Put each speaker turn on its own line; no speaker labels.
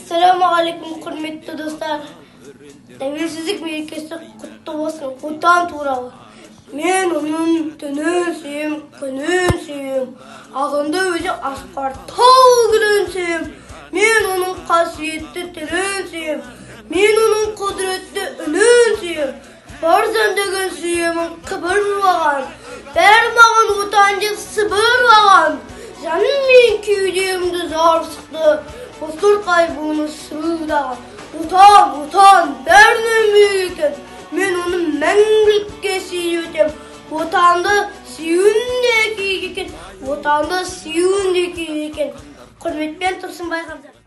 Ассалаумағалейкум, құрметті достар! Тәуелсіздік мерекесі құтты болсын! Отан туралы. Мен оның түнін сүйем, күнін сүйем, ағынды өзен, асқар тау гүлін сүйем. Мен оның қасиетті тілін сүйем, мен оның құдіретті үнін сүйем. Барзан деген сүйемін қыбырлаған, бәрі маған Отан деп сыбырлаған. Жаным мен кеудемді зар сықты, бозторғай буыны шырылдаған. Отан, Отан, бәрінен биік екен, мен оны мәңгілікке сүйіп өтем. Отанды сүюін де күйік екен, Отанды сүюін де күйік екен. Құрметпен, Тұрсынбай Қабзар.